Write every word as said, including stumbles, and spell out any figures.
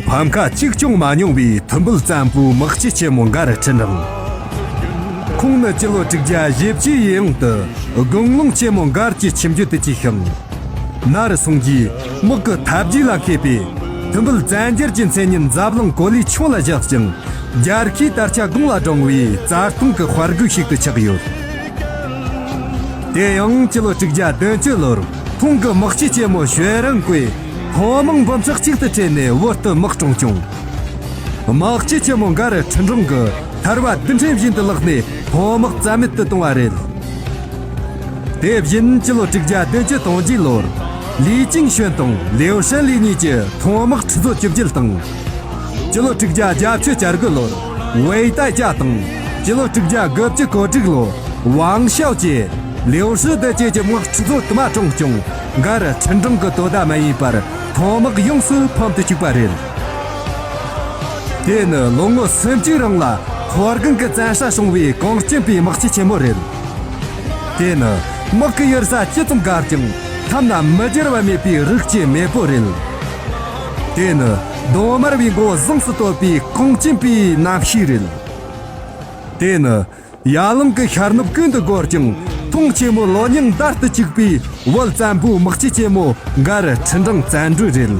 ཕམ་ཁ་གཅིག་ཀྱང་མ་མྱོང་བའི་ཐུམ་འབུད་བཙན་པོའི་དམག་སྤྱི་ཆེན་མོ་མགར་ཁྲི་འབྲང་། ཁོང་ནི་སྤྱི་ལོ་དྲུག་བརྒྱ་བཞི་བཅུའི་ཡུན་རིང་དུ་དགུང་ལོང་ཆེན་མོ་མགར་གྱི་ཁྱིམ་རྒྱུད་དུ་སྐྱེས་ཤིང་། ནར་སོང་རྗེས་དམག་གི་ཐབས་ཇུས་ལ་མཁས་པས་ཐུམ་འབུད་བཙན་རྒྱལ་གྱི་མཚན་སྙན་འཛམ་གླིང་གོ་ལའི་ཁྱོན་ལ་བཞག་ཅིང་། རྒྱལ་ཁའི་དར་ཆ་དགུང་ལ་བསྒྲེངས་པའི་རྩྭ་ཐང་གི་དཔའ་རྒོད་ཞིག་ཏུ་ཆགས་ཡོད། དེ་ཡང་སྤྱི་ལོ་དྲུག་བརྒྱ་བདུན་ཅུ་ལོར་ཁོང་གི་དམག་སྤྱི་ཆེན་མོ་ཞུས་རིང་ཀོས་ཐོན་དམག་འབུམ་ཕྲག་གཅིག་ཏུ་ཁྲིད་ནས་བོད་དུ་དམག་དྲངས་བྱུང་། དམག་སྤྱི་ཆེན་མོ་མགར་ཁྲི་འབྲང་གིས་ཐར་བ་རྡུལ་ཕྲན་བཞིན་དུ་བརླགས་ནས་ཐོན་དམག་རྩ་མེད་དུ་བཏང་བ་རེད། དེ་བཞིན་སྤྱི་ལོ་དྲུག་བརྒྱ་བདུན་ཅུ་དོན་བརྒྱད་ལོར་ལི་ཅིང་ཞོན་དང་ལིའུ་ཧྲན་ལི་གཉིས་ཀྱིས་ཐོན་དམག་ཁྲི་ཚོ་བཅུ་བརྒྱད་དང་། སྤྱི་ལོ་དྲུག་བརྒྱ་བརྒྱད་ཅུ་གྱ་དགུ་ལོར་ཝེ་ཏའི་ཅཱ་དང་། སྤྱི་ལོ་དྲུག་བརྒྱ་དགུ་བཅུ་གོ་དྲུག་ལོར་ཝང་ཞའོ་བཅས་ལིའུ་ཧྲི་བདུད་ཅན་གྱི་དམག་ཁྲི་ཚོ་དུ་མ་དྲངས་ཀྱང་མགར་ཁྲི་འབྲང་གི་དོ་ཟླ་མ་ཡིན་པར་ཐོན་དམག་ཡོངས་སུ་ཕམ་དུ་བཅུག་པ་རེད། དེ་ནི་ལོ་ངོ་སུམ་ཅུའི་རིང་ལ་ཧྥོ་རྒན་གྱི་བཙན་ས་སྲུང་བའི་གངས་ཅན་པའི་དམག་སྤྱི་ཆེན་མོ་རེད། དེ་ནི་དམག་གི་གཡུལ་ས་ཇི་ཙམ་བཀར་ཀྱང་མཐའ་ན་མི་འགྱུར་བ་མེད་པའི་རིགས་ཀྱི་མེས་པོ་རེད། དེ་ནི་གདོང་དམར་བའི་མགོ་བོ་ཟངས་སུ་གཏོད་པའི་གངས་ཅན་པའི་རྣམ་ཤེས་རེད། དེ་ནི་ཡར་ལངས་ཀྱི་ཤར་ནུབ་ཀུན་ཏུ་རྒོལ་ཅིང་མཐོངས་ཆེན་མོའི་ལོ་རྙིང་འདར་དུ་བཅུག་པའི་བོད་བཙན་པོའི་དམག་སྤྱི་ཆེན་མོ་མགར་ཁྲི་འབྲང་བཙན་སྒྲོལ་རེད།